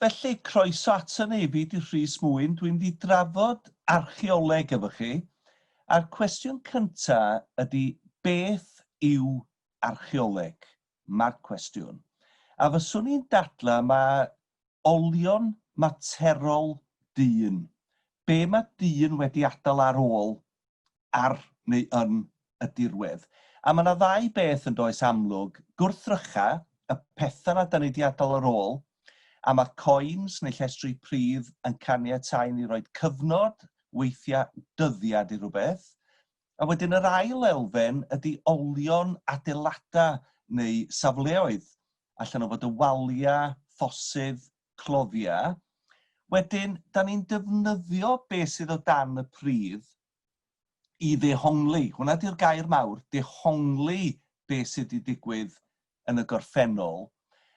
Felly, croeso ato ni, fi di Rhys Mwyn, dwi'n mynd i drafod archeoleg efo chi. A'r cwestiwn cynta ydy, beth yw archeoleg? Mae'r cwestiwn. A fyswn i'n dadla mae olion materol dyn. Be mae dyn wedi adael ar ôl ar neu yn y dirwedd. A mae yna ddau beth yn does amlwg, gwrthrycha, y pethau na da ni wedi adael ar ôl, a mae coins neu llestri pridd yn caniatáu ni roed cyfnod, weithiau dyddiad i rhywbeth. A wedyn yr ail elfen ydy olion adeiladau neu safleoedd, allan o fod y waliau, ffosydd, cloddiau. Wedyn, da ni'n defnyddio beth sydd o dan y pridd i ddehongli, hwnna di'r gair mawr, dehongli beth sydd wedi digwydd yn y gorffennol.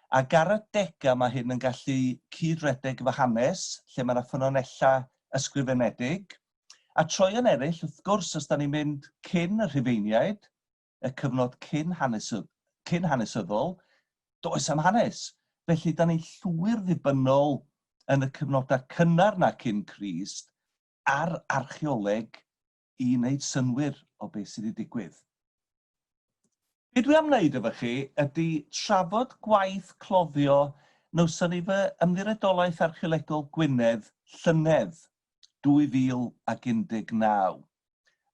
Ac ar adegau mae hyn yn gallu cyd-redeg efo hanes, lle mae yna ffynonellau ysgrifenedig. A troeon eraill, wrth gwrs, os da ni'n mynd cyn y Rhufeiniaid, y cyfnod cyn, hanesydd, cyn hanesyddol, does am hanes. Felly, da ni'n llwyr ddibynnol yn y cyfnodau cynnar na cyn Crist ar archeoleg i wneud synnwyr o beth sydd wedi digwydd. Be dwi am wneud efo chi ydy trafod gwaith cloddio nawson ni fy Ymddiriedolaeth Archeolegol Gwynedd llynedd 2019.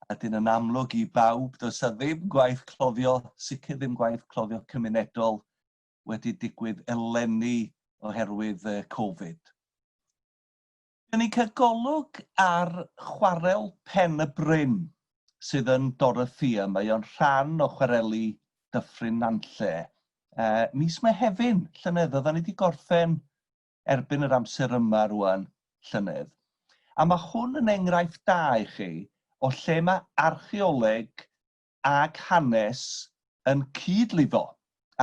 A dyn yn amlwg i bawb, does a ddim gwaith cloddio, sicr ddim gwaith cloddio cymunedol wedi digwydd eleni oherwydd Covid. Dyn ni'n cael golwg ar chwarel Pen y Bryn sydd yn Dorothea. Mae o'n rhan o chwareli Dyffryn Nantlle. Mis Mehefin, llynedd, oedden ni wedi gorffen erbyn yr amser yma rwan, llynedd. A mae hwn yn enghraifft da i chi o lle mae archeoleg ag hanes yn cyd-lifo,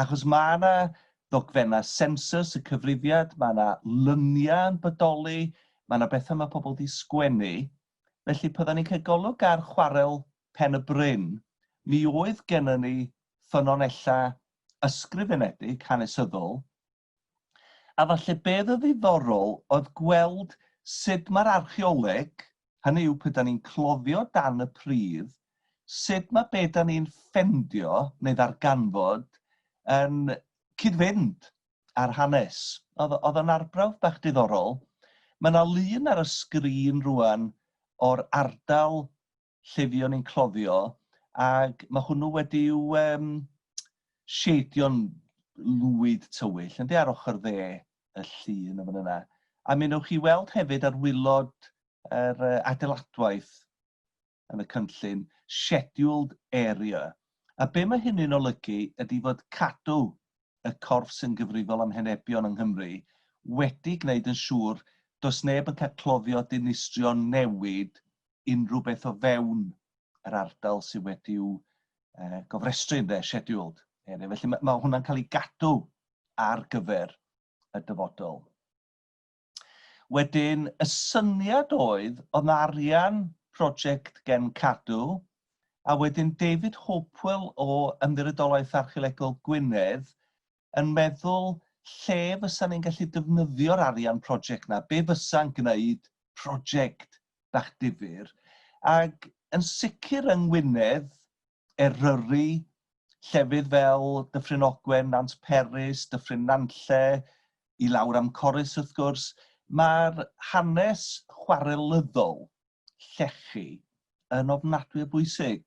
achos mae yna ddogfennau census, y cyfrifiad, mae yna lyniau yn bodoli, mae yna bethau mae pobl wedi sgwennu. Felly, pan ni'n cael golwg ar chwarel Pen y Bryn, mi oedd gennym ni ffynonellau ysgrifenedig hanesyddol, A falle be oedd yn ddiddorol oedd gweld sut mae'r archeoleg, hynny yw pryd da ni'n cloddio dan y pridd, sut mae be da ni'n ffendio neu ddarganfod yn cyd-fynd â'r hanes. Oedd, oedd o'n arbrawf bach diddorol. Mae yna lun ar y sgrin rwan o'r ardal lle fuon ni'n cloddio, ac mae hwnnw wedi'w um, siedio'n lwyd tywyll, yndi, ar ochr dde y llun yn fan yna. A mi wnewch chi weld hefyd ar wylod yr adeiladwaith yn y cynllun, scheduled area. A be mae hynny'n olygu ydy fod Cadw, y corff sy'n gyfrifol am henebion yng Nghymru, wedi gwneud yn siŵr does neb yn cael cloddio, dinistrio, newid unrhyw beth o fewn yr ardal sydd wedi'w gofrestru ynde, scheduled area. Felly mae, mae hwnna'n cael ei gadw ar gyfer y dyfodol. Wedyn, y syniad oedd, oedd na arian prosiect gen Cadw, a wedyn David Hopewell o Ymddiriedolaeth Archeolegol Gwynedd yn meddwl lle fysa ni'n gallu defnyddio'r arian prosiect na, be fysa'n gwneud prosiect bach difyr, ac yn sicr yng Ngwynedd, Eryri, llefydd fel Dyffryn Ogwen, Nant Peris, Dyffryn Nantlle, i lawr am Corris wrth gwrs, mae'r hanes chwarelyddol llechi yn ofnadwy o bwysig.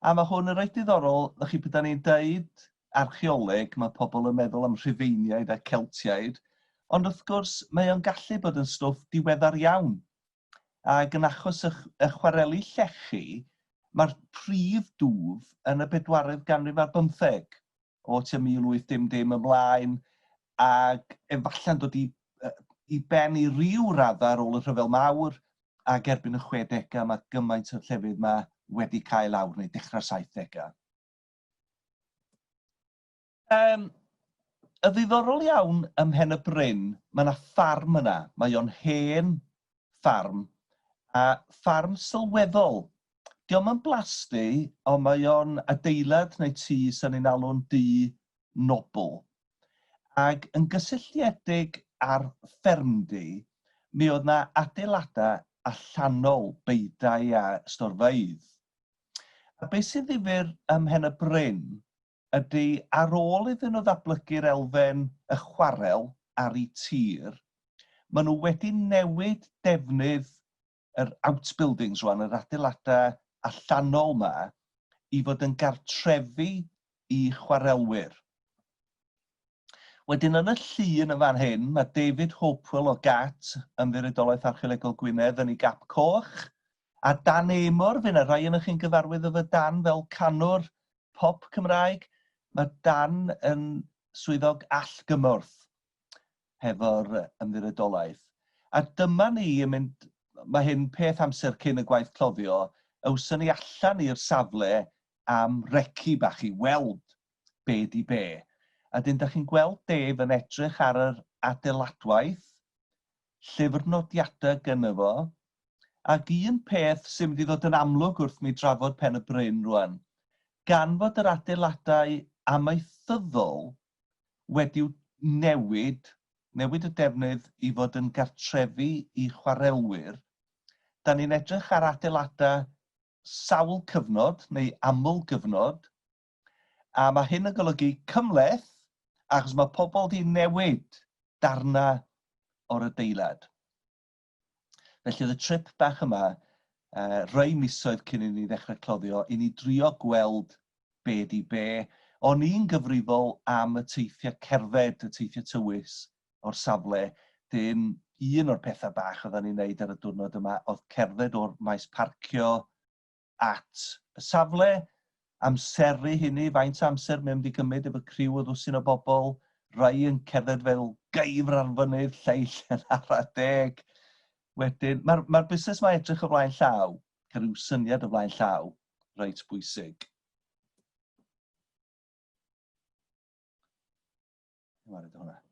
A mae hwn yn reit diddorol, ddech chi, pryd da ni'n deud archeoleg, mae pobl yn meddwl am Rhufeiniaid a Celtiaid, ond wrth gwrs mae o'n gallu bod yn stwff diweddar iawn. Ac yn achos y, y chwareli llechi, mae'r prif dwf yn y bedwaredd ganrif ar bymtheg, o tua 1800 ymlaen, ac efallai'n dod i, i ben i ryw raddau ar ôl y Rhyfel Mawr, ac erbyn y 60au mae gymaint o'r llefydd yma wedi cael lawr, neu dechrau'r 70au. Um, y ddiddorol iawn ym Mhen y Bryn, mae yna ffarm yna. Mae o'n hen ffarm, a ffarm sylweddol. Dio'm yn blasty, ond mae o'n adeilad neu tŷ sy'n ni'n alw'n dŷ nobl. Ac yn gysylltiedig ar ffermdy, mi oedd 'na adeiladau allanol, beudai a storfeydd. A beth sy'n ddifyr ym Mhen y Bryn ydy ar ôl iddyn nhw ddatblygu'r elfen y chwarel ar eu tir, maen nhw wedi newid defnydd yr outbuildings rwan, yr adeiladau allanol 'ma, i fod yn gartrefi i chwarelwyr. Wedyn yn y llun yn fan hyn, mae David Hopewell o GAT, Ymddiriedolaeth Archeolegol Gwynedd, yn ei gap coch, a Dan Amor, fe na rai yn chi'n gyfarwydd efo Dan fel canwr pop Cymraeg. Mae Dan yn swyddog allgymorth hefo'r ymddiriedolaeth. A dyma ni yn mynd, mae hyn peth amser cyn y gwaith cloddio, awson ni allan i'r safle am reci bach i weld be di be. A dyn, da chi'n gweld Dave yn edrych ar yr adeiladwaith, llyfr nodiadau gynno fo, ac un peth sy'n mynd i ddod yn amlwg wrth mi drafod Pen y Bryn rwan, gan fod yr adeiladau amaethyddol wedi'w newid, newid y defnydd i fod yn gartrefi i chwarelwyr, da ni'n edrych ar adeiladau sawl cyfnod neu aml gyfnod, A mae hyn yn golygu cymhleth, achos mae pobl wedi newid darna o'r adeilad. Felly oedd y trip bach yma, rhai misoedd cyn i ni ddechrau cloddio, i ni drio gweld be di be. O'n i'n gyfrifol am y teithiau cerdded, y teithiau tywys o'r safle. Dyn, un o'r pethau bach oedden ni'n neud ar y diwrnod yma oedd cerdded o'r maes parcio at y safle, amseru hynny, faint o amser mae'n mynd i gymryd efo criw o ddwsin o bobl, rai yn cerdded fel geifr ar fynydd, lleill yn ara deg. Wedyn, mae'r ma busnes mae edrych o flaen llaw, cael rhyw syniad o flaen llaw, reit bwysig. Wared hwnna.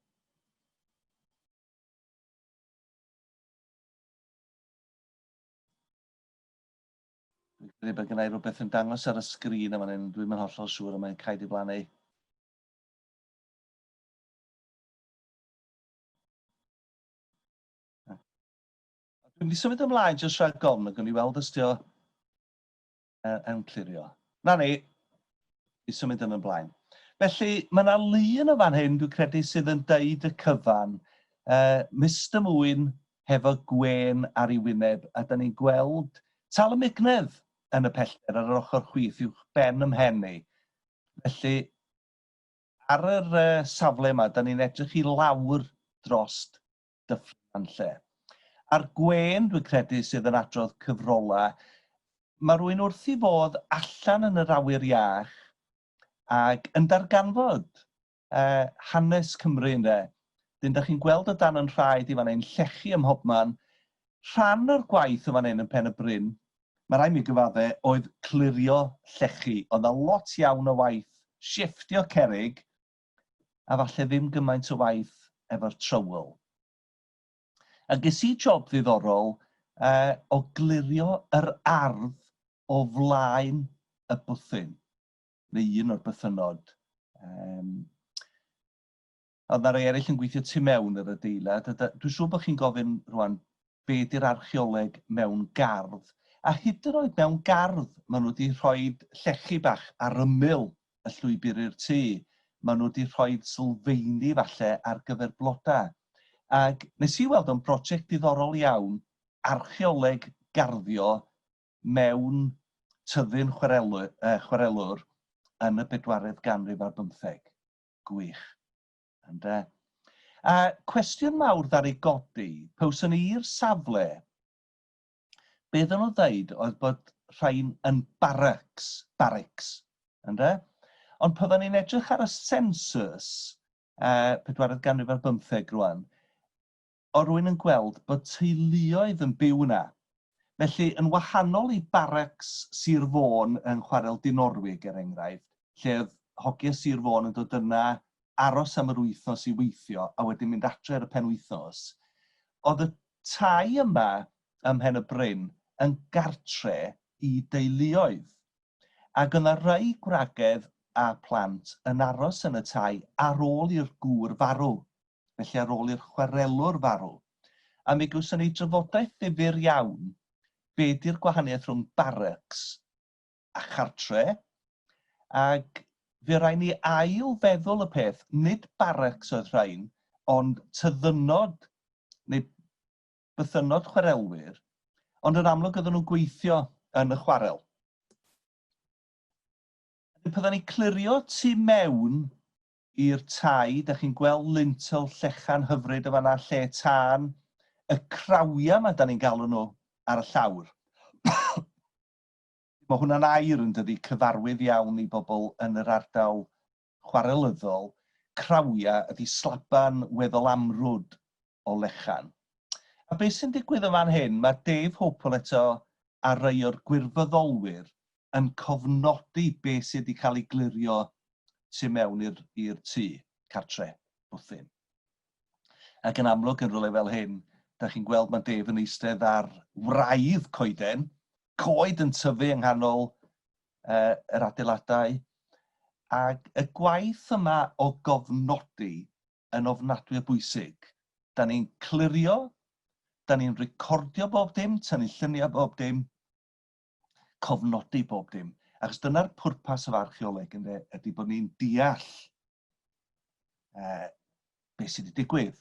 Dwi'n credu bod gennau rhywbeth yn dangos ar y sgrin yma, hyn, dwi'n mynd hollol siŵr y mae'n cael ei blannu. Dwi'n mynd i symud ymlaen jyst rhag gofn, ac o'n i weld os dio yn clirio. Na ni, i symud yn ymlaen. Felly, mae yna lun o fan hyn, dwi'n credu, sydd yn deud y cyfan. Mr Mwyn hefo gwên ar ei wyneb, a da ni'n gweld Tal y Mignedd yn y pellter ar yr ochr chwith uwch ben ym mhen i. Felly, ar yr safle yma, da ni'n edrych i lawr drost Dyffryn Nantlle. A'r gwên, dwi'n credu, sydd yn adrodd cyfrolau, mae rhywun wrth i fodd allan yn yr awyr iach ac yn darganfod hanes Cymru, ynde. Dyn, da chi'n gweld o dan yn rhaid i fan hyn, llechi ym mhobman. Rhan o'r gwaith o fan hyn yn Pen y Bryn, mae rhaid mi gyfadde, oedd clirio llechi. Oedd na lot iawn o waith shifftio cerrig, a falle ddim gymaint o waith efo'r trowel. A ges i job ddiddorol o glirio yr ardd o flaen y bwthyn. Neu un o'r bythynnod. Um, oedd na rai eraill yn gweithio tu mewn yr adeilad. A dwi'n siŵr bod chi'n gofyn rwan, be di'r archeoleg mewn gardd? A hyd yn oed mewn gardd, maen nhw wedi rhoi llechi bach ar ymyl y llwybr i'r tŷ. Maen nhw wedi rhoi sylfeini falle ar gyfer blodau. Ac nes i weld o'n brosiect diddorol iawn, archeoleg garddio mewn tyddyn chwarelwr, chwarelwr yn y bedwaredd ganrif ar bymtheg. Gwych. Ynde? A cwestiwn mawr ddaru godi, pewswn i i'r safle, be oedden nhw'n ddeud oedd bod rhain yn barracks, barracks, ynde? Ond pan ni'n edrych ar y census, pedwaredd ganrif ar bymtheg rwan, o rwy'n yn gweld bod teuluoedd yn byw yna. Felly, yn wahanol i barracks Sir Fôn yn Chwarel Dinorwig, er enghraifft, lle oedd hogiau Sir Fôn yn dod yna, aros am yr wythnos i weithio, a wedyn mynd adre ar y penwythnos, oedd y tai yma ym Mhen y Bryn yn gartre i deuluoedd. Ac oedd yna rai gwragedd a plant yn aros yn y tai ar ôl i'r gŵr farw. felly ar ôl i'r chwarelwr farw. A mi gawson ni drafodaeth ddifyr iawn be di'r gwahaniaeth rhwng barracks a chartre, ac fe rai ni ail feddwl y peth, nid barracks oedd rhain, ond tyddynnod neu bythynnod chwarelwyr, ond yn amlwg oedden nhw'n gweithio yn y chwarel. Pan ni'n clirio tu mewn i'r tai, da chi'n gweld lintel llechan hyfryd o fanna, lle tân, y crawia yma da ni'n galw nhw ar y llawr. Mae hwnna'n air yn dydi, cyfarwydd iawn i bobl yn yr ardal chwarelyddol, crawia ydi slaban weddol amrwd o lechan. A beth sy'n digwydd yn fan hyn, mae Dave Hopewell eto a rhai o'r gwirfoddolwyr yn cofnodi beth sydd wedi cael ei glirio tu mewn i'r tŷ, cartre, bwthyn. Ac yn amlwg yn rhywle fel hyn, da chi'n gweld mae Dave yn eistedd ar wraidd coeden, coed yn tyfu yng nghanol yr adeiladau, ac y gwaith yma o gofnodi yn ofnadwy o bwysig. Da ni'n clirio, da ni'n recordio bob dim, tynnu lluniau bob dim, cofnodi bob dim. Achos dyna'r pwrpas of archeoleg, ynde, ydy bod ni'n deall beth sydd wedi digwydd.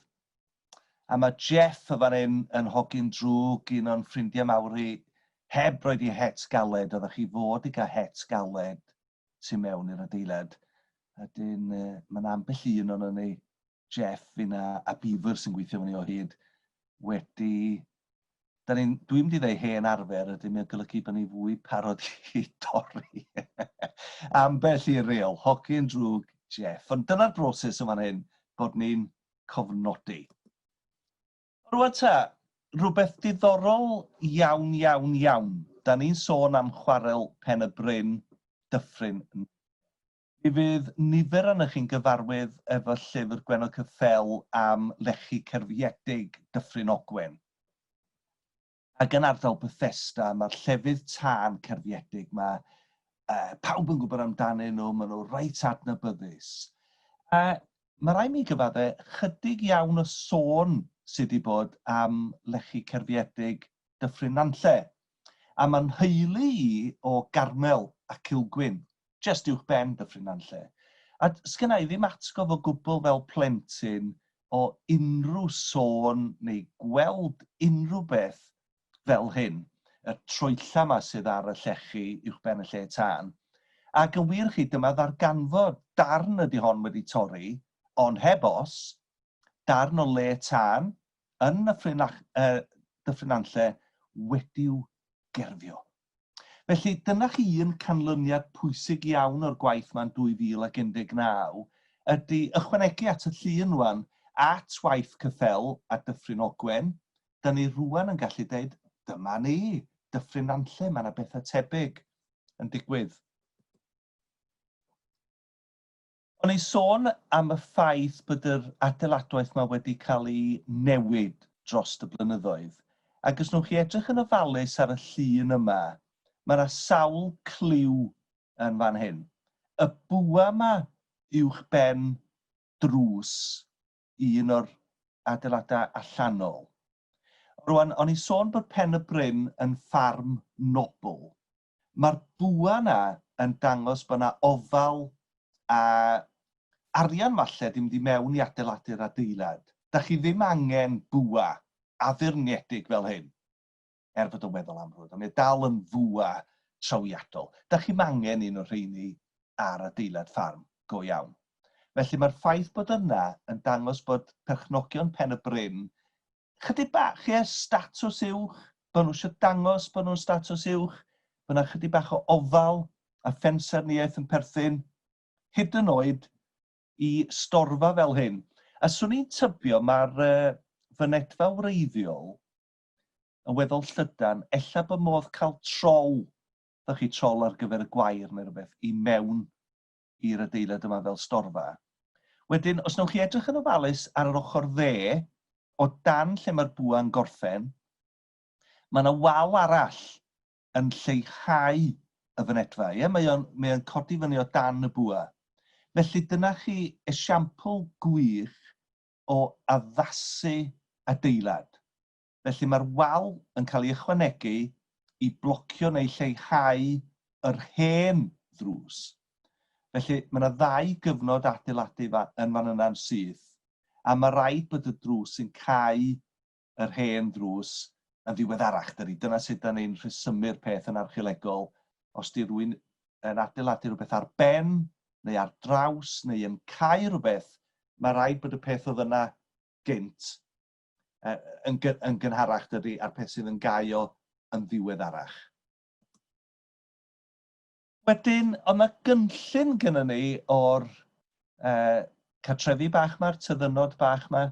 A mae Jeff y fan hyn yn hogyn drwg, un o'n ffrindiau mawr i, heb roed i het galed, oeddech chi fod i gael het galed tu mewn i'r adeilad. A dyn, mae'n ambell un o'n ni, Jeff, finna a Beaver sy'n gweithio fyny o hyd, wedi... Da ni'n, dwi'n mynd i ddeu hen arfer, ydy mae'n golygu bod ni fwy parod i dorri ambell i reol, hogyn drwg Jeff. Ond dyna'r broses yn fan hyn, bod ni'n cofnodi. Rwan ta, rhywbeth diddorol iawn, iawn, iawn. Da ni'n sôn am chwarel Pen y Bryn, Dyffryn. Mi fydd nifer ohonoch chi'n gyfarwydd efo llyfr Gwenno Cyffel am lechi cerfiedig Dyffryn Ogwen. Ac yn ardal Bethesda, mae'r llefydd tân cerfiedig, mae pawb yn gwybod amdanyn nhw, maen nhw reit adnabyddus. A mae rhaid mi gyfadde, chydig iawn o sôn sydd wedi bod am lechi cerfiedig Dyffryn Nantlle. A mae'n nheulu i o Garmel a Cilgwyn, jyst uwch ben Dyffryn Nantlle. A sgynna i ddim atgof o gwbl fel plentyn o unrhyw sôn neu gweld unrhyw beth fel hyn, y troella yma sydd ar y llechi uwch ben y lle tân. Ac yn wir chi, dyma ddarganfod darn ydy hon wedi torri, ond heb os, darn o le tân yn Nyffryn, Dyffryn Nantlle wedi'w gerfio. Felly dyna chi un canlyniad pwysig iawn o'r gwaith ma'n 2019 ydy ychwanegu at y llun rwan at waith Cyffel a Dyffryn Ogwen, da ni rwan yn gallu deud dyma ni, Dyffryn Nantlle, mae yna bethau tebyg yn digwydd. O'n i'n sôn am y ffaith bod yr adeiladwaith yma wedi cael ei newid dros y blynyddoedd. Ac os wnewch chi edrych yn ofalus ar y llun yma, mae yna sawl cliw yn fan hyn. Y bwa yma uwch ben drws un o'r adeiladau allanol. Rwan, o'n i'n sôn bod Pen y Bryn yn ffarm nobl. Mae'r bwa yna yn dangos bod yna ofal a arian falle di mynd i mewn i adeiladu'r adeilad. Da chi ddim angen bwa addurniedig fel hyn, er fod yn weddol amrwd, ond mae dal yn fwa trawiadol. Da chi'm angen un o'r rheini ar adeilad ffarm go iawn. Felly mae'r ffaith bod yna yn dangos bod perchnogion Pen y Bryn chydig bach, ie, statws uwch, bod nhw eisiau dangos bod nhw'n statws uwch, bod yna chydig bach o ofal a phensaernïaeth yn perthyn, hyd yn oed i storfa fel hyn. A swn i'n tybio mae'r fynedfa wreiddiol yn weddol llydan, ella bod modd cael trol, ddech chi trol ar gyfer y gwair neu rhywbeth, i mewn i'r adeilad yma fel storfa. Wedyn, os wnewch chi edrych yn ofalus ar yr ochr dde, o dan lle mae'r bwa'n gorffen, mae yna wal arall yn lleihau y fynedfa. Ie? Mae o'n, mae o'n codi fyny o dan y bwa. Felly dyna chi esiampl gwych. o addasu adeilad. Felly mae'r wal yn cael ei ychwanegu i blocio neu lleihau yr hen ddrws. Felly mae yna ddau gyfnod adeiladu fa, yn fan yna'n syth, a mae rhaid bod y drws yn cau yr hen ddrws yn ddiweddarach, dydy. Dyna sut da ni'n rhesymu'r peth yn archeolegol. Os di rhywun yn adeiladu rhywbeth ar ben, neu ar draws, neu yn cau rhywbeth, mae rhaid bod y peth oedd yna gynt yn, yn gynharach, dydy, a'r peth sydd yn gau o yn ddiweddarach. Wedyn, oedd yna gynllun gyda ni o'r cartrefi bach ma'r tyddynnod bach ma.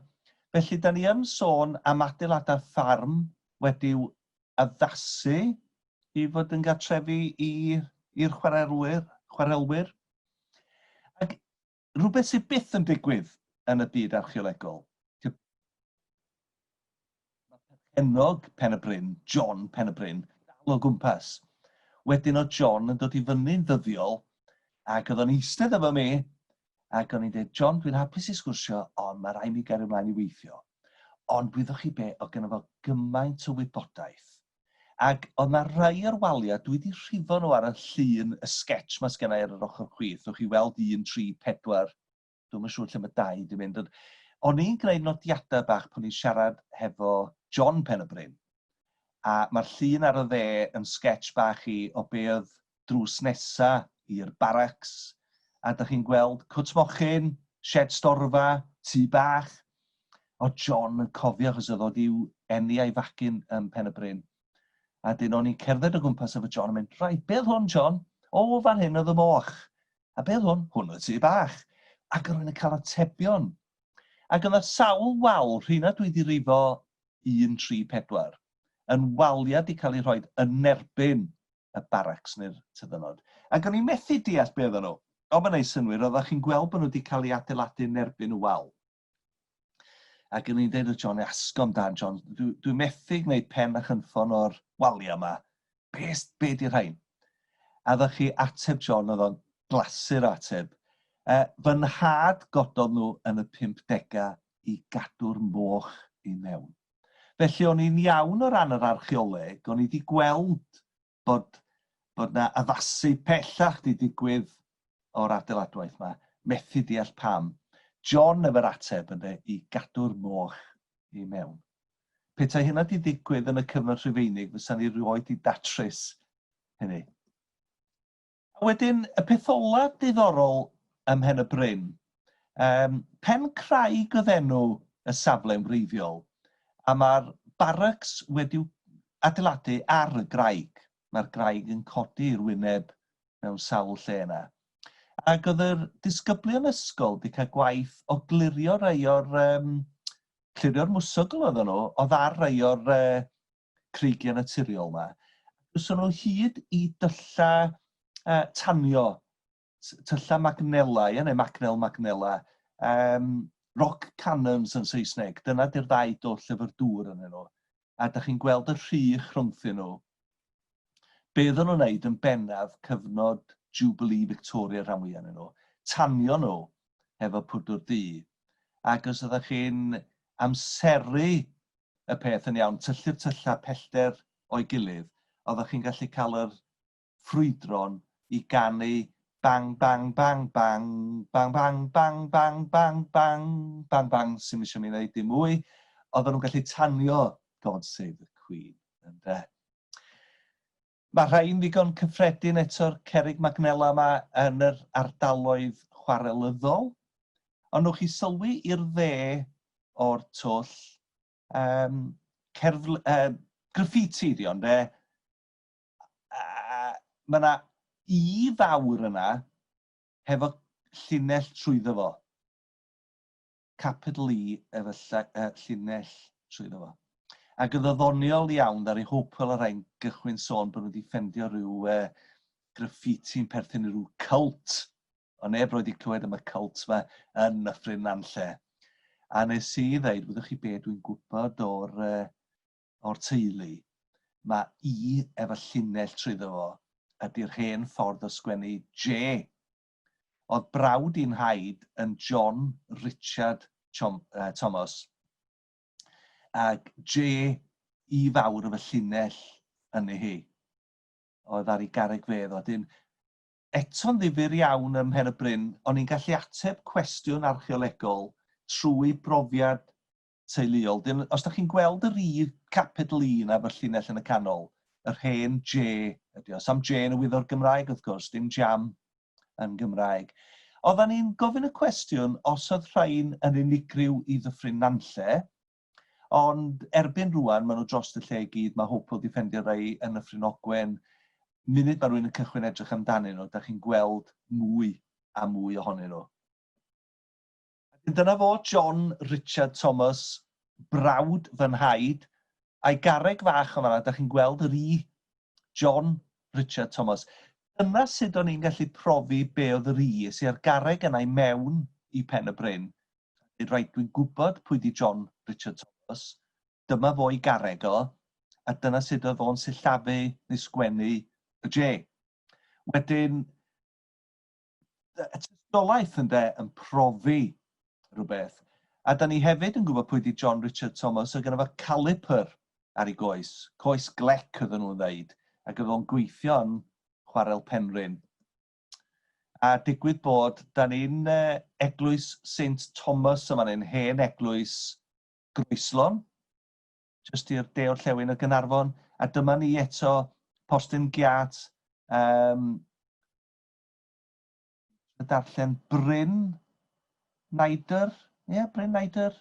Felly, da ni yn sôn am adeiladau ffarm wedi'w addasu i fod yn gartrefi i'r chwarelwyr, chwarelwyr. Ac rhywbeth sydd byth yn digwydd yn y byd archeolegol. Mae perchennog Pen y Bryn, John Pen y Bryn, dal o gwmpas. Wedyn o John yn dod i fyny'n ddyddiol, ac oedd o'n eistedd efo mi, ac o'n i'n dweud, John, dwi'n hapus i sgwrsio, ond mae rhaid mi gario ymlaen i weithio. Ond wyddoch chi be, oedd gynno fo gymaint o wybodaeth. Ac oedd na rai o'r waliau, dwi wedi rhifo nhw ar y llun, y sketch ma sgennau ar yr ochr chwith, nwch chi weld 1, 3, 4, Dwi'm yn siŵr lle mae dau 'di mynd, ond o'n i'n gwneud nodiadau bach pan i'n siarad hefo John Pen y Bryn. A mae'r llun ar y dde yn sketch bach i o be oedd drws nesa i'r barracks. A da chi'n gweld cwt mochyn, shed storfa, tŷ bach. O John yn cofio achos oedd o wedi'w eni a'i fagu'n ym Pen y Bryn. A dyn o'n i'n cerdded o gwmpas efo John yn mynd, right, be oedd hwn, John? O, fan hyn oedd y moch. A be oedd hwn? Hwn oedd tŷ bach. Ac o'n i'n cael atebion. Ac oedd sawl wal, rheina dwi wedi rifo 1, 3, 4, yn waliau wedi cael eu rhoi yn erbyn y barracks neu'r tyddynnod. Ac o'n i'n methu deall be oedden nhw. Ond mae'n ei synwyr, oeddech chi'n gweld bod nhw wedi cael ei adeiladu yn erbyn y wal. Ac o'n i'n dweud wrth John, asgom dan, John, dwi, dwi methu gwneud pen a chynffon o'r waliau yma. Be, be di rhain? A ddech chi ateb John, oedd o'n glasur ateb. E, fy nhad gododd nhw yn y 50au i gadw'r moch i mewn. Felly o'n i'n iawn o ran yr archeoleg, o'n i wedi gweld bod, bod na addasu pellach di digwydd o'r adeiladwaith yma, methu deall pam. John efo'r ateb ynde, i gadw'r moch i mewn. Petai hynna di ddigwydd yn y cyfnod Rhufeinig, fysa ni rioed di datrys hynny. A wedyn, y peth ola diddorol ym Mhen y Bryn, um, Pen Craig oedd enw y safle'n wreiddiol, a mae'r barracks wedi'w adeiladu ar y graig. Mae'r graig yn codi i'r wyneb mewn sawl lle yna. Ac oedd yr disgyblion ysgol wedi cael gwaith o glirio rhai o'r um, clirio'r mwsogl oedden nhw, oedd ar rai o'r uh, creigiau naturiol yma. Gwson nhw hyd i dyllau uh, tanio, tyllau magnelau, neu magnel magnela, um, rock cannons yn Saesneg. Dyna di'r ddau dwll efo'r dŵr yn nhw. A da chi'n gweld y rhych rhwngthyn nhw. Be oedden nhw'n wneud yn bennaf cyfnod Jubilee Victoria rhan fwyaf nhw, tanio nhw hefo pwdwr du. Ac os ydych chi'n amseru y peth yn iawn, tyllu'r tyllau pellter o'i gilydd, oeddech chi'n gallu cael yr ffrwydron i ganu bang bang bang bang bang bang bang bang bang bang bang bang sy'n eisiau mi wneud dim mwy, oedden nhw'n gallu tanio God Save the Queen. Ynde? Mae rhai'n ddigon cyffredin eto'r cerrig magnela yma yn yr ardaloedd chwarelyddol, ond nwch chi sylwi i'r dde o'r twll, um, cerf, uh, graffiti ydi ond de, mae yna i fawr yna hefo llinell trwyddo fo. Capital E efo llinell trwyddo fo. Ac oedd o ddoniol iawn, ddaru Hopewell a rhain gychwyn sôn bod nhw wedi ffendio rhyw graffiti'n perthyn i rhyw cult. O neb roed i clywed am y cult yma yn Nyffryn Nantlle. A nes i ddeud, wyddwch chi be dwi'n gwybod o'r, or teulu, mae I efo llinell trwyddo fo ydy'r hen ffordd o sgwennu J. Oedd brawd i'n nhaid yn John Richard Chom, Thomas. Ac J I fawr efo llinell yn ei hi. Oedd ar ei garreg fedd. Wedyn, eto'n ddifyr iawn ym Mhen y Bryn, o'n i'n gallu ateb cwestiwn archeolegol trwy brofiad teuluol. Dyn, os da chi'n gweld yr I, capital I na efo llinell yn y canol, yr hen J ydy o. Sam J yn y wyddor Gymraeg, wrth gwrs, dim jam yn Gymraeg. Oedden ni'n gofyn y cwestiwn os oedd rhain yn unigryw i Ddyffryn Nantlle, ond erbyn rwan maen nhw dros y lle i gyd, mae Hopewell wedi ffendio rhai yn Nyffryn Ogwen. Munud mae rhywun yn cychwyn edrych amdanyn nhw, da chi'n gweld mwy a mwy ohonyn nhw. Dyna fo John Richard Thomas, brawd fy nhaid, a'i garreg fach yn fan'na, da chi'n gweld yr I, John Richard Thomas. Dyna sut o'n i'n gallu profi be oedd yr I, es i â'r garreg yna i mewn i Pen y Bryn. Rhaid, dwi'n gwybod pwy di John Richard Thomas, dyma fo i garreg o, a dyna sut oedd o'n sillafu neu sgwennu y J. Wedyn, y tystiolaeth ynde yn profi rhywbeth. A da ni hefyd yn gwybod pwy di John Richard Thomas, oedd gynno fo caliper ar ei goes, coes glec oedden nhw'n ddeud, ac oedd o'n gweithio yn Chwarel Penrhyn. A digwydd bod, da ni'n eglwys St Thomas yma, ni'n hen eglwys Groeslon, jyst i'r de orllewin o Gaernarfon, a dyma ni eto, postyn giat, darllen Bryn Neider, ie, yeah, Bryn Neider,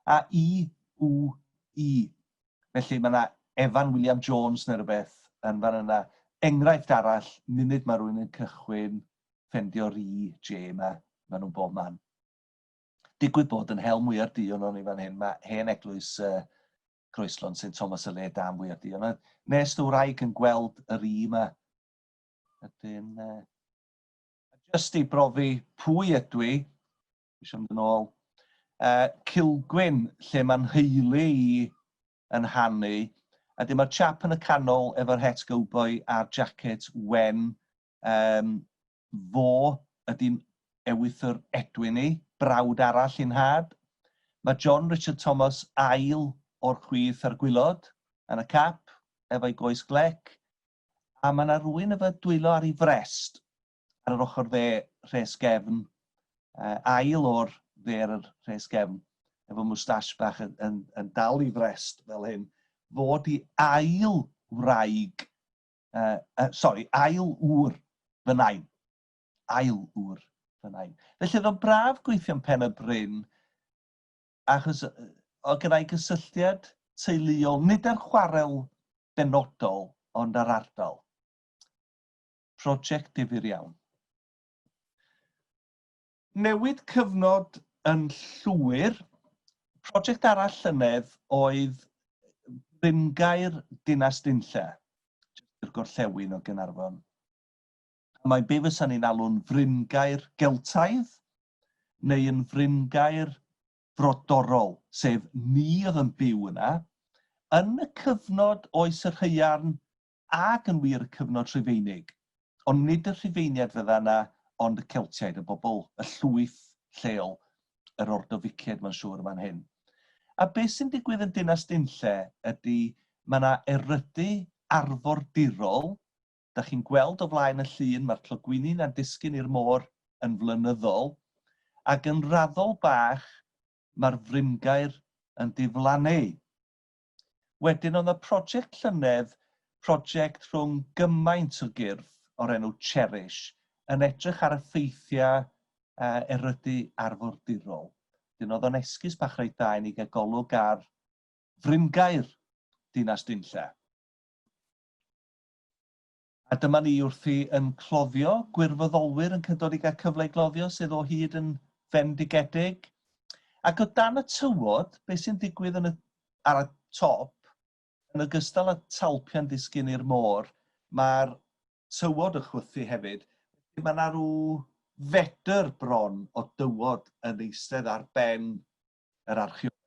a I, U, I. Felly mae yna Evan William Jones neu rhywbeth yn fan yna. Enghraifft arall, munud mae rhywun yn cychwyn ffendio'r I, J yma, maen nhw'n bob man. Digwydd bod yn hel mwyar duon o'n i fan hyn, mae hen eglwys Groeslon St Thomas y le dan fwyar duon. Nes dy wraig yn gweld yr I yma. Ydyn, just i brofi pwy ydw i, eisiau mynd yn ôl, Cilgwyn, lle mae'n nheulu i yn hanu, a dim mae'r chap yn y canol efo'r het cowboy a'r jacket wen, fo ydy'n ewythr Edwin i, brawd arall i'n nhad. Mae John Richard Thomas ail o'r chwith ar gwilod, yn y cap, efo'i goes glec, a mae yna rwy'n efo dwylo ar ei frest ar yr ochr dde rhes gefn, ail o'r dde ar yr rhes gefn, efo moustache bach yn, yn, yn dal i frest fel hyn, fod i ail wraig, sorry, ail ŵr fy nain. Ail ŵr fy nain. Felly oedd o'n braf gweithio'n Pen y Bryn, achos oedd gen i gysylltiad teuluol, nid ar chwarel benodol, ond ar ardal. Prosiect difyr iawn. Newid cyfnod yn llwyr. Prosiect arall llynedd oedd Bryngaer Dinas Dinlle, jyst i'r gorllewin o Gaernarfon. A mae be fysa ni'n alw'n fryngaer Geltaidd, neu yn fryngaer frodorol, sef ni oedd yn byw yna, yn y cyfnod oes yr haearn ac yn wir y cyfnod Rhufeinig. Ond nid y Rhufeiniaid fydda yna, ond y Celtiaid, y bobl, y llwyth lleol, yr Ordoficiaid mae'n siŵr yn fan hyn. A beth sy'n digwydd yn Dinas Dinlle ydy mae yna erydu arfordirol. Da chi'n gweld o flaen y llun, mae'r clogwyni 'na'n disgyn i'r môr yn flynyddol, ac yn raddol bach mae'r fryngaer yn diflannu. Wedyn oedd 'na prosiect llynedd, prosiect rhwng gymaint o gyrff o'r enw Cherish, yn edrych ar effeithiau erydu arfordirol. Wedyn oedd o'n esgus bach reit dda i ni gael golwg ar fryngaer Dinas Dinlle. A dyma ni wrthi yn cloddio, gwirfoddolwyr yn dod i gael cyfle i gloddio sydd o hyd yn fendigedig. Ac o dan y tywod, beth sy'n digwydd yn y, ar y top, yn ogystal â talpiau'n disgyn i'r môr, mae'r tywod yn chwythu hefyd. Mae yna rhyw fedr bron o dywod yn eistedd ar ben yr archeoleg.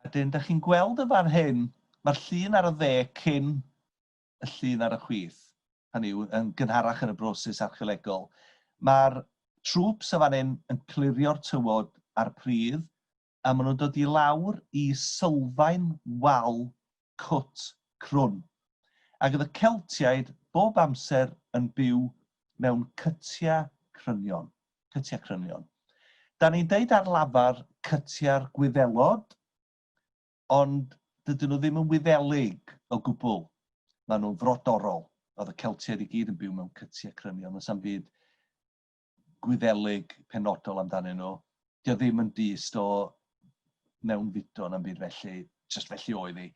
A dyn, da chi'n gweld yn fan hyn, mae'r llun ar y dde cyn y llun ar y chwith, hynny yw, yn gynharach yn y broses archeolegol. Mae'r troops yn fan hyn yn clirio'r tywod a'r pridd, a maen nhw'n dod i lawr i sylfaen wal cwt crwn. Ac oedd y Celtiaid bob amser yn byw mewn cytiau crynion. Cytiau crynion. Da ni'n deud ar lafar cytiau'r Gwyddelod, ond dydyn nhw ddim yn Wyddelig o gwbl. Maen nhw'n frodorol. Oedd y Celtiaid i gyd yn byw mewn cytiau crynion. Does 'na'm byd Gwyddelig penodol amdanyn nhw. Dio ddim yn dyst o mewnfudo na'm byd felly, jyst felly oedd hi.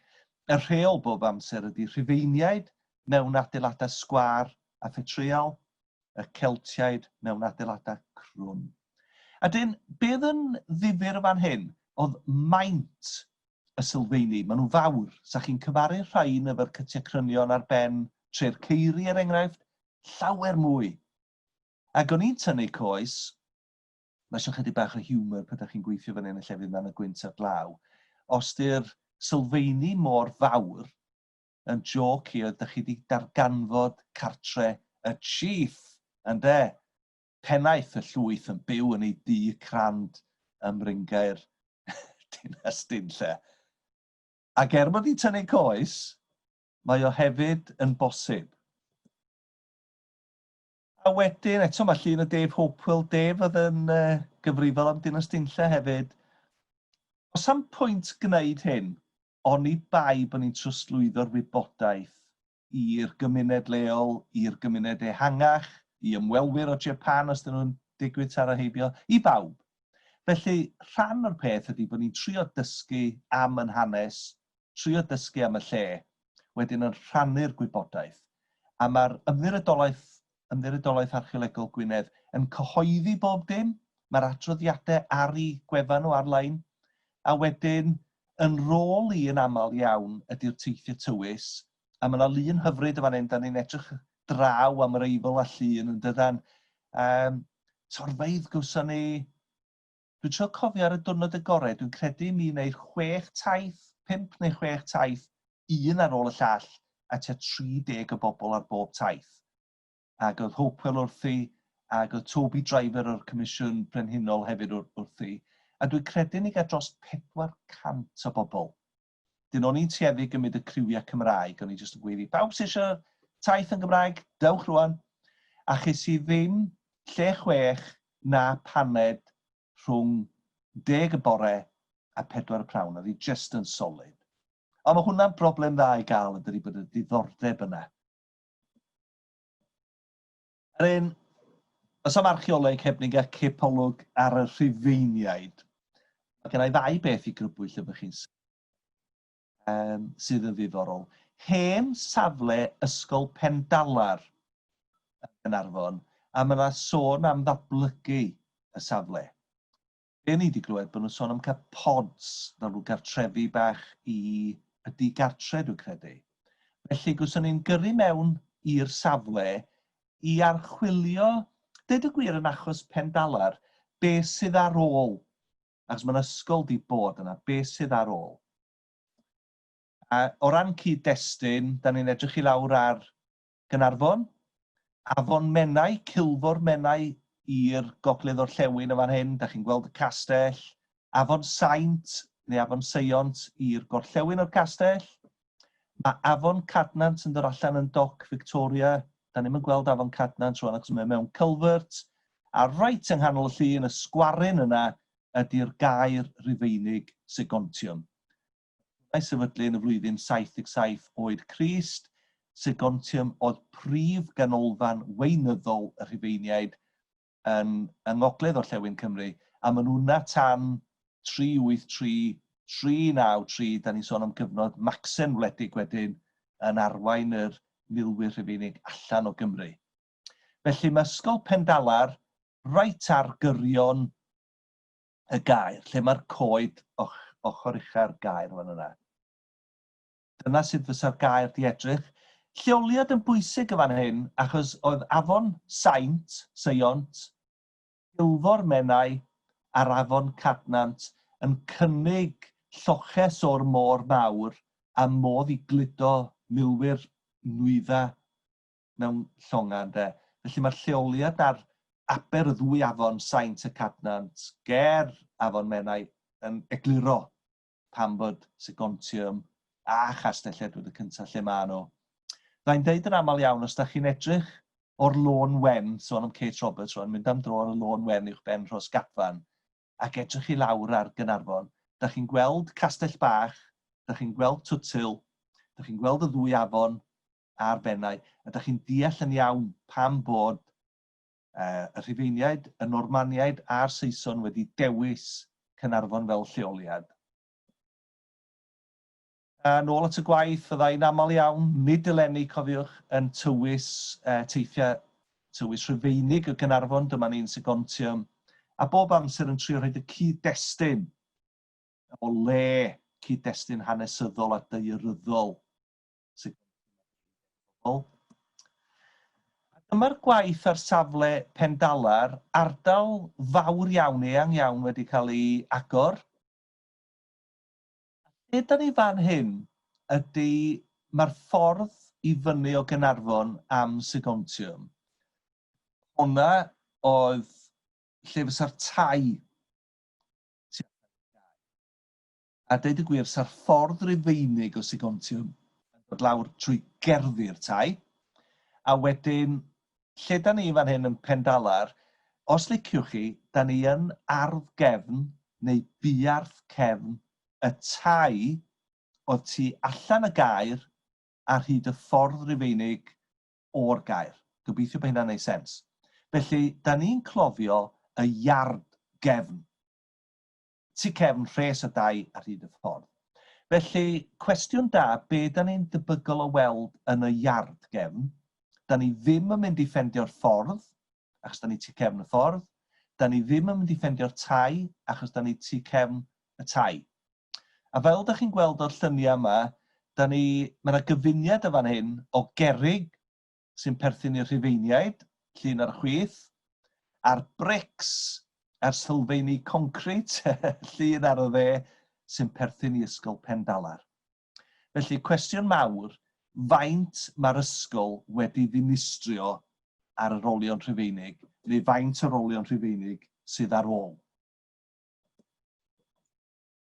Y rheol bob amser ydy Rhufeiniaid mewn adeiladau sgwâr a phetryal, y Celtiaid mewn adeiladau crwn. A dyn, be oedd yn ddifyr yn fan hyn oedd maint y sylfeini. Maen nhw'n fawr. Sa chi'n cyfaru rhain efo'r cytiau crynion ar ben Tre'r Ceiri, er enghraifft, llawer mwy. Ac o'n i'n tynnu coes, mae eisiau chydig bach o humour pan ydych chi'n gweithio fyny yn y llefydd 'ma yn y gwynt a'r glaw. Os 'di'r sylfeini mor fawr, yn jôc i oedd dych chi 'di darganfod cartre y chief, ynde? Pennaeth y llwyth yn byw yn ei dŷ crand ym Mryngaer Dinas Dinlle. Ac er mod i'n tynnu coes, mae o hefyd yn bosib. A wedyn, eto mae llun o Dave Hopewell. Dave oedd yn gyfrifol am Dinas Dinlle hefyd. Os am pwynt gwneud hyn, oni bai bod ni'n trosglwyddo'r wybodaeth i'r gymuned leol, i'r gymuned ehangach, i ymwelwyr o Japan os dyn nhw'n digwydd taro heibio, i bawb. Felly, rhan o'r peth ydy bod ni'n trio dysgu am yn hanes, trio dysgu am y lle, wedyn yn rhannu'r gwybodaeth. A mae'r Ymddiriedolaeth, Ymddiriedolaeth Archeolegol Gwynedd yn cyhoeddi bob dim, mae'r adroddiadau ar eu gwefan nhw ar-lein, a wedyn yn rôl i yn aml iawn ydy'r teithiau tywys, a mae yna lun hyfryd yn fan hyn, da ni'n edrych draw am yr Eifl a Llŷn yn dydan. Um, torfeydd gawson ni, Dwi'n trio cofio ar y diwrnod agored, dwi'n credu i mi wneud chwech taith, pump neu chwech taith, un ar ôl y llall, a tua 30 o bobl ar bob taith. Ac oedd Hopewell wrthi, ac oedd Toby Driver o'r Comisiwn Brenhinol hefyd wrthi. A dwi'n credu ni gael dros 400 o bobl. Dyn o'n i'n tueddu gymryd y criwiau Cymraeg, o'n i jyst yn gweiddi, pawb sydd eisiau taith yn Gymraeg, dewch rwan. A ches i ddim lle chwech na paned rhwng deg y bore a pedwar y prawn, oedd hi jyst yn solid. Ond mae hwnna'n broblem dda i gael, yn dydi, bod y diddordeb yna. Yr un, os am archeoleg heb ni gael cipolwg ar y Rhufeiniaid, mae gen i ddau beth i grybwyll efo chi'n sydd yn ddiddorol. Hen safle Ysgol Pendalar yng Nghaernarfon, a mae yna sôn am ddatblygu y safle. Be ni wedi glywed bod nhw'n sôn am cael pods fel rhyw gartrefi bach i y digartre, dwi'n credu. Felly, gwswn ni'n gyrru mewn i'r safle i archwilio, deud y gwir yn achos Pendalar, be sydd ar ôl. Achos mae'n ysgol di bod yna, be sydd ar ôl. A o ran cyd-destun, da ni'n edrych i lawr ar Gaernarfon, Afon Menai, Culfor Menai i'r gogledd orllewin yn fan hyn, da chi'n gweld y castell, Afon Saint neu Afon Seiont i'r gorllewin o'r castell. Mae Afon Cadnant yn dod allan yn Doc Victoria. Da ni'm yn gweld Afon Cadnant rwan achos mae mewn culvert. A reit yng nghanol y llun, y sgwaryn yna ydy'r gaer Rufeinig Segontium. Ei sefydlu yn y flwyddyn 77 oed Crist, Segontium oedd prif ganolfan weinyddol y Rhufeiniaid yn, yng ngogledd orllewin Cymru, a maen nhw 'na tan 383, 393, da ni'n sôn am gyfnod Macsen wledig wedyn yn arwain yr milwyr Rhufeinig allan o Gymru. Felly mae Ysgol Pendalar reit ar gyrion y gaer, lle mae'r coed och, ochr ucha'r gaer fan yna. Dyna sut fysa'r gaer di edrych. Lleoliad yn bwysig yn fan hyn, achos oedd afon Saint, Seiont, Culfor Menai a'r afon Cadnant yn cynnig lloches o'r môr mawr a modd i gludo milwyr nwyddau mewn llongau ynde. Felly mae'r lleoliad a'r aber y ddwy afon Saint a Cadnant ger Afon Menai yn egluro pam bod Segontium a Chastell Edward y Cyntaf lle maen nhw. Fydda i'n deud yn aml iawn, os da chi'n edrych o'r Lôn Wen, sôn am Kate Roberts rwan, mynd am dro ar y Lôn Wen uwch ben Rhos Gadfan, ac edrych i lawr ar Gaernarfon, da chi'n gweld Castell Bach, da chi'n gweld Twtil, da chi'n gweld y ddwy afon a'r Fenai, a da chi'n deall yn iawn pam bod y Rhufeiniaid, y Normaniaid a'r Saeson wedi dewis Caernarfon fel lleoliad. A nôl at y gwaith, fydda i'n aml iawn, nid eleni, cofiwch, yn tywys uh, teithiau tywys Rhufeinig o Gaernarfon, dyma ni'n Segontium, a bob amser yn trio rhoi y cyd-destun o le cyd-destun hanesyddol a daearyddol Segontium. Dyma'r gwaith ar safle Pendalar, ardal fawr iawn, eang iawn wedi cael ei agor. A lle da ni fan hyn ydy mae'r ffordd i fyny o Gaernarfon am Segontium. Honna oedd lle fysa'r tai tu allan i'r gaer. A deud y gwir, sa'r ffordd Rufeinig o Segontium yn dod lawr trwy gerddi'r tai. A wedyn, lle da ni fan hyn yn Pendalar, os liciwch chi, da ni yn ardd gefn neu buarth cefn y tai oedd tu allan y gaer ar hyd y ffordd Rufeinig o'r gaer. Gobeithio bod hynna'n neud sens. Felly, da ni'n cloddio y iard gefn. Tu cefn rhes o dai ar hyd y ffordd. Felly, cwestiwn da, be da ni'n debygol o weld yn y iard gefn? Da ni ddim yn mynd i ffendio'r ffordd, achos da ni tu cefn y ffordd. Da ni ddim yn mynd i ffendio'r tai, achos da ni tu cefn y tai. A fel da chi'n gweld o'r lluniau yma, da ni, mae yna gyfuniad y fan hyn o gerrig sy'n perthyn i'r Rhufeiniaid, llun ar y chwith, a'r brics a'r sylfeini concrit, llun ar y dde, sy'n perthyn i Ysgol Pendalar. Felly, cwestiwn mawr, faint mae'r ysgol wedi ddinistrio ar yr olion Rhufeinig, neu faint o'r olion Rhufeinig sydd ar ôl?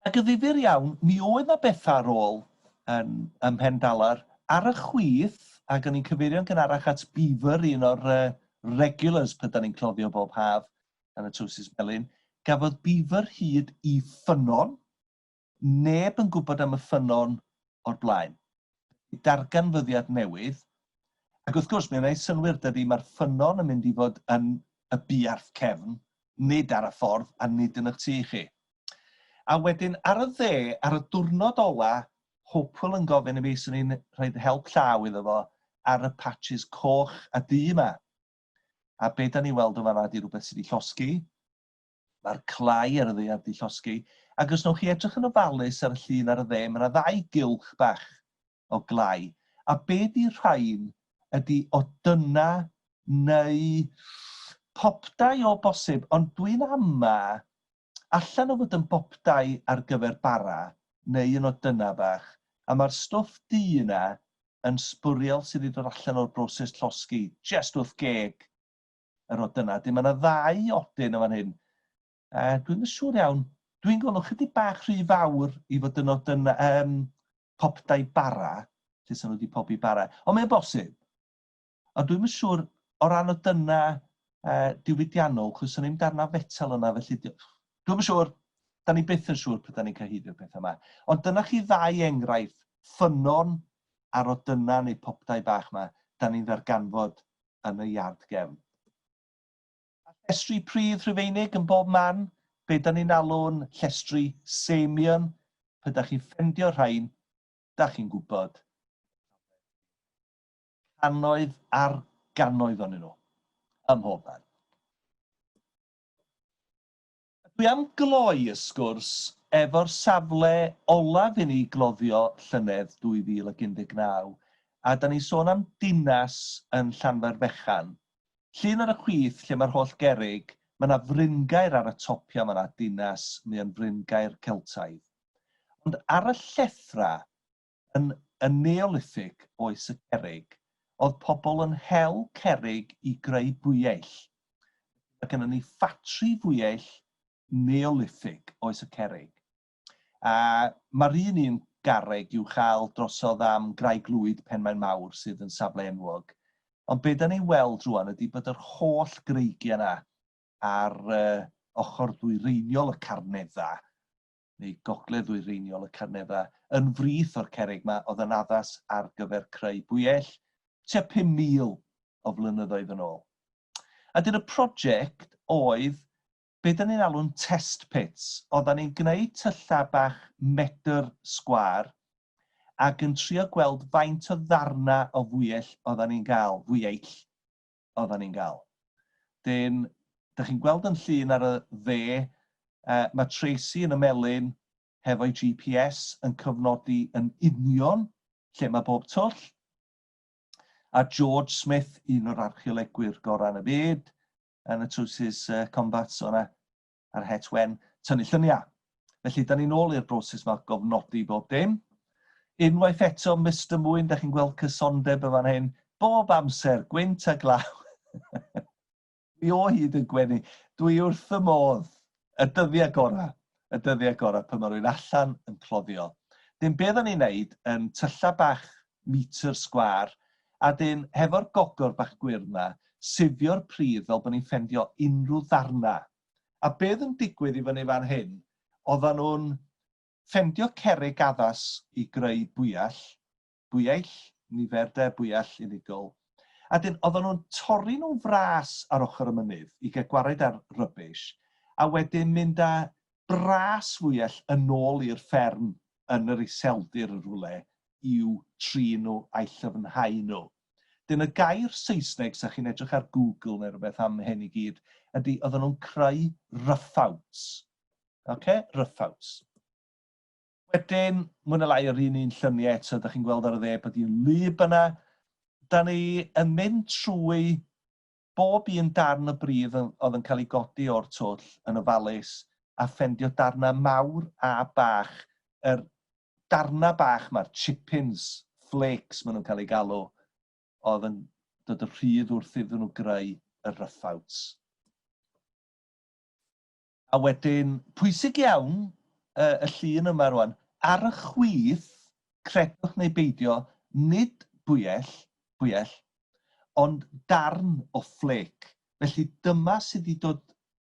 Ac yn ddifyr iawn, mi oedd 'na bethau ar ôl yn, ym Mhendalar. Ar y chwith, ac o'n i'n cyfeirio'n gynharach at Beaver, un o'r uh, regulars pryd da ni'n cloddio bob haf yn y trowsus melyn, gafodd Beaver hyd i ffynnon. Neb yn gwybod am y ffynnon o'r blaen. Darganfyddiad newydd. Ac wrth gwrs, mae'n gwneud synnwyr dydy, mae'r ffynnon yn mynd i fod yn y buarth cefn, nid ar y ffordd a nid yn eich tŷ chi. A wedyn ar y dde, ar y diwrnod ola, Hopewell yn gofyn i fi, swn i'n rhoi help llaw iddo fo ar y patches coch a du yma. A be da ni weld yn fanna ydy rhywbeth sydd wedi llosgi. Mae'r clai ar y ddaear wedi llosgi. Ac os wnewch chi edrych yn ofalus ar y llun ar y dde, mae yna ddau gylch bach o glai. A be di rhain ydy odyna neu popdai o bosib, ond dwi'n ama allan o fod yn bopdai ar gyfer bara neu yn odyna bach, a mae'r stwff du yna yn sbwriel sydd wedi dod allan o'r broses llosgi, jest wrth geg yr odyna. Dim mae yna ddau odyn yn fan hyn. Dwi'n yn siŵr iawn. Dwi'n gweld nhw chydig bach rhy fawr i fod yn odyna, um, popdai bara, lle sy'n nhw wedi pobi bara. Ond mae'n bosib. Ond dwi'm yn siŵr o ran o dyna uh, diwydiannol, chos o'n i'n darna fetel yna, felly dwi'm yn siŵr, da ni byth yn siŵr pryd da ni'n cyhoeddi'r pethau yma. Ond dyna chi ddau enghraifft, ffynnon a'r odyna neu popdai bach yma, da ni'n ddarganfod yn y iard gefn. A llestri pridd Rhufeinig yn bob man, be da ni'n alw'n llestri Samian, pe da chi'n ffendio rhain, da chi'n gwybod cannoedd ar gannoedd onyn nhw, ym mhob man. Dwi am gloi y sgwrs efo'r safle olaf i ni gloddio llynedd 2019, a da ni'n sôn am dinas yn Llanfairfechan. Llun ar y chwith lle mae'r holl gerrig, mae yna fryngaer ar y topiau, mae yna dinas, mae o'n fryngaer Celtaidd. Ond ar y llethrau, Yn y Neolithig, Oes y Cerrig, oedd pobl yn hel cerrig i greu bwyeill. Mae gennym ni ffatri fwyell Neolithig, oes y cerrig. A mae'r un un garreg i'w chael drosodd am Graig Lwyd Penmaen Mawr sydd yn safle enwog. Ond be da ni'n weld rwan ydy bod yr holl greigiau yna ar ochr ddwyreiniol y Carneddau, neu gogledd ddwyreiniol y Carneddau, yn frith o'r cerrig yma oedd yn addas ar gyfer creu bwyell tua 5,000 o flynyddoedd yn ôl. A dyn y prosiect oedd be da ni'n alw'n test pits. Oedden ni'n gwneud tyllau bach medr sgwâr ac yn trio gweld faint o ddarna o fwyell oedden ni'n gael, fwyeill oedden ni'n gael. Dyn, da chi'n gweld yn llun ar y dde, mae Tracy yn y melyn hefo'i GPS yn cyfnodi yn union lle mae bob twll. A George Smith, un o'r archeolegwyr gorau yn y byd, yn y trowsus combat o'na a'r het wen, tynnu lluniau. Felly, da ni'n ôl i'r broses yma gofnodi bob dim. Unwaith eto, Mister Mwyn, da chi'n gweld cysondeb yn fan hyn, bob amser, gwynt a glaw. Dwi o hyd yn gwenu. Dwi wrth y modd. Y dyddiau gorau. Y dyddiau gorau pan mae rhywun allan yn cloddio. Dyn be oedden ni'n neud yn tylla bach metr sgwâr, a dyn hefo'r gogor bach gwyrdd 'na, sifio'r pridd fel bod ni'n ffendio unrhyw ddarna. A be oedd yn digwydd i fyny fan hyn, oedden nhw'n ffendio cerrig addas i greu bwyell, bwyeill, nifer de, bwyell unigol. A dyn, oedden nhw'n torri nhw'n fras ar ochr y mynydd i gael gwared ar rubbish, a wedyn mynd â bras fwyell yn ôl i'r fferm yn yr iseldir yn rhywle i'w trin nhw a'i llyfnhau nhw. Dyn y gair Saesneg, sa chi'n edrych ar Google neu rhywbeth am hyn i gyd, ydy oedden nhw'n creu roughouts. Okay? Roughouts. Wedyn, mwy neu lai yr un un lluniau eto, da chi'n gweld ar y dde bod hi'n wlyb yna. Da ni yn mynd trwy bob un darn o bridd oedd yn cael ei godi o'r twll yn ofalus a ffendio darnau mawr a bach. Yr darnau bach mae'r chippings, flakes maen nhw'n cael eu galw, oedd yn dod yn rhydd wrth iddyn nhw greu y roughouts. A wedyn, pwysig iawn, y llun yma rwan, ar y chwith, credwch neu beidio, nid bwyell, bwyell, ond darn o fflec. Felly dyma sydd wedi dod,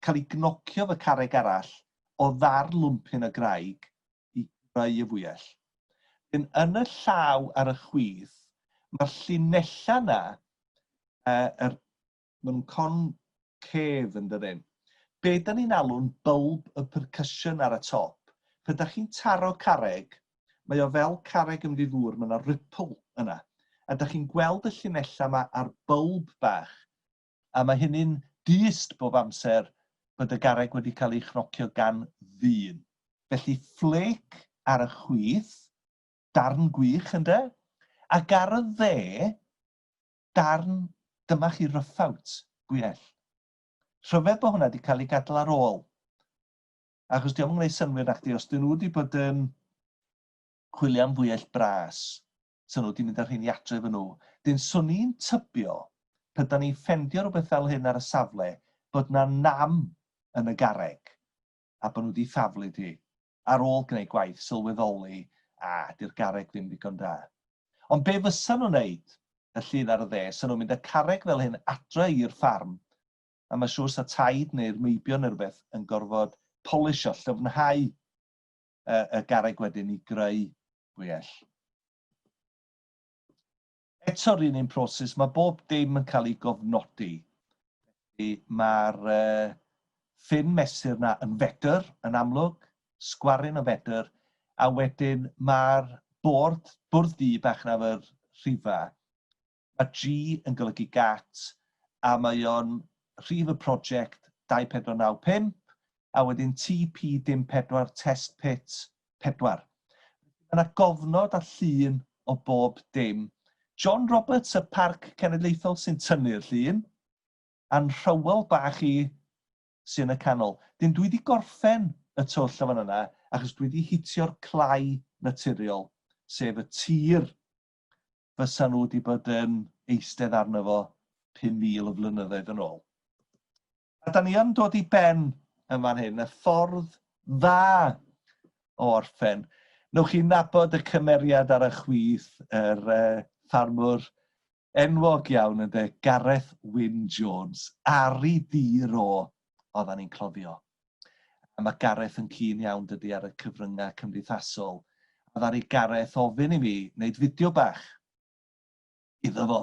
cael ei gnocio fy carreg arall o ddar lwmpyn o graig i greu y fwyell. Yn, yn y llaw ar y chwith, mae'r llinellau yna, yr Maen nhw'n concave yn dydyn? Be da ni'n alw'n bulb y percussion ar y top. Pe da chi'n taro carreg, mae o fel carreg yn mynd i ddŵr, mae yna ripple yna. A da chi'n gweld y llinellau yma ar bulb bach. A mae hynny'n dyst bob amser bod y garreg wedi cael ei chnocio gan ddyn. Felly flake ar y chwith, darn gwych ynde? Ac ar y dde, darn, dyma chi roughouts, bwyell. Rhyfedd bod hwnna wedi cael ei gadael ar ôl. Achos diolch yn gwneud synnwyr na chdi, os dyn nhw wedi bod yn chwilio am fwyell bras, so nhw wedi mynd â'r rheini adre efo nhw. Dyn, swn i'n tybio, pe da ni'n ffendio rhywbeth fel hyn ar y safle, bod na nam yn y garreg, a bod nhw wedi thaflu di. Ar ôl gwneud gwaith, sylweddoli, a, di'r garreg ddim ddigon da. Ond be fysa nhw'n neud, y llun ar y dde, sa nhw'n mynd â carreg fel hyn adre i'r ffarm, a mae siŵr sa taid neu'r meibion neu rhywbeth yn gorfod polisio, llyfnhau y, y garreg wedyn i greu bwyell. Eto'r un un proses, mae bob dim yn cael ei gofnodi. Felly mae'r ffin mesur na yn fedr, yn amlwg, sgwaryn o fedr, a wedyn mae'r bord, bwrdd du bach na efo'r rhifa. Mae G yn golygu gat, a mae o'n rhif y prosiect 2495, a wedyn TP dim 4 test pit 4. Mae yna gofnod a llun o bob dim. John Roberts, y Parc Cenedlaethol, sy'n tynnu'r llun, a'n rhywel bach i sy'n y canol. Dyn dwi wedi gorffen y twll o fan yna, achos dwi wedi hitio'r clai naturiol, sef y tir fysa nhw wedi bod yn eistedd arno fo 5,000 o flynyddoedd yn ôl. A da ni yn dod i ben yn fan hyn, y ffordd dda o orffen. Newch chi nabod y cymeriad ar y chwith, yr uh, ffarmwr enwog iawn ynde, Gareth Wyn Jones, ar ei dir o oeddan ni'n cloddio. A mae Gareth yn keen iawn dydy ar y cyfryngau cymdeithasol. A ddaru Gareth ofyn i mi wneud fideo bach iddo fo.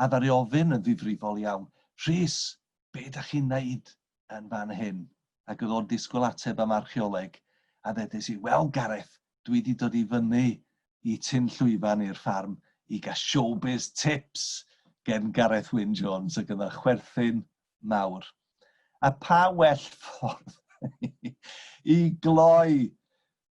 A ddaru ofyn yn ddifrifol iawn, Rhys, be da chi'n wneud yn fan hyn? Ac oedd o'n disgwyl ateb am archeoleg. A ddedes i, wel Gareth, dwi wedi dod i fyny i Tyn Llwyfan i'r ffarm i gael showbiz tips gen Gareth Wyn Jones ac yna chwerthin mawr. A pa well ffordd i gloi?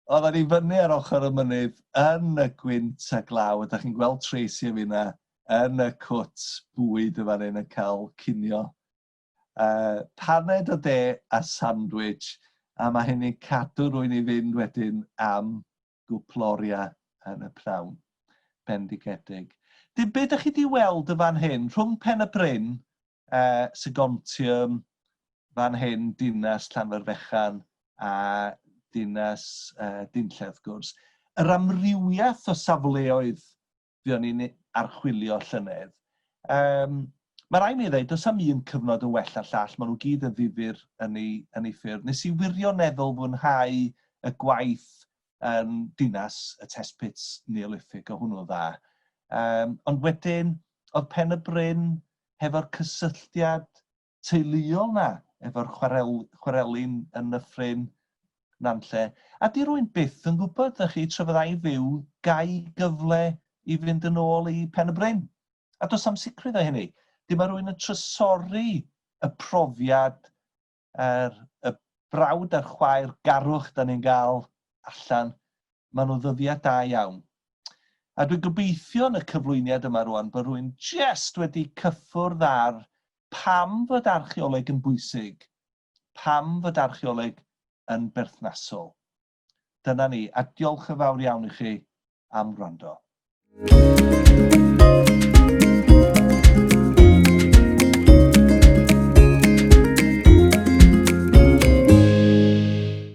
Oedden ni fyny ar ochr y mynydd yn y gwynt a glaw, a da chi'n gweld Tracy a finna yn y cwt bwyd y fan hyn yn cael cinio. Paned o de a sandwich, a mae hynny'n cadw rwy'n i fynd wedyn am gwpl oriau yn y pnawn. Bendigedig. Dim byd ydych chi wedi weld y fan hyn, rhwng Pen y Bryn, Segontium, fan hyn, dinas Llanfairfechan a dinas Dinlle wrth gwrs. Yr amrywiaeth o safleoedd fuon ni'n archwilio llynedd. Um, mae rhaid mi ddweud, does am un cyfnod yn well na'r llall, maen nhw gyd yn ddifyr yn ei, yn ei ffyrdd. Nes i wirioneddol fwynhau y gwaith yn dinas y test pits Neolithic, o hwnnw dda. Um, ond wedyn, oedd Pen y Bryn hefo'r cysylltiad teuluol 'na efo'r chwarel, chwareli'n yn Nyffryn Nantlle. A di rwy'n byth yn gwybod, ddech chi, tra fydda i'n fyw, gai gyfle i fynd yn ôl i Pen y Bryn. A does am sicrwydd o hynny. Di mae rwy'n yn trysori y profiad, er, y brawd a'r chwaer garwch da ni'n gael allan. Maen nhw ddyddiau da iawn. A dwi'n gobeithio yn y cyflwyniad yma rwan bod rwy'n jest wedi cyffwrdd ar pam fod archeoleg yn bwysig, pam fod archeoleg yn berthnasol. Dyna ni, a diolch yn fawr iawn i chi am wrando.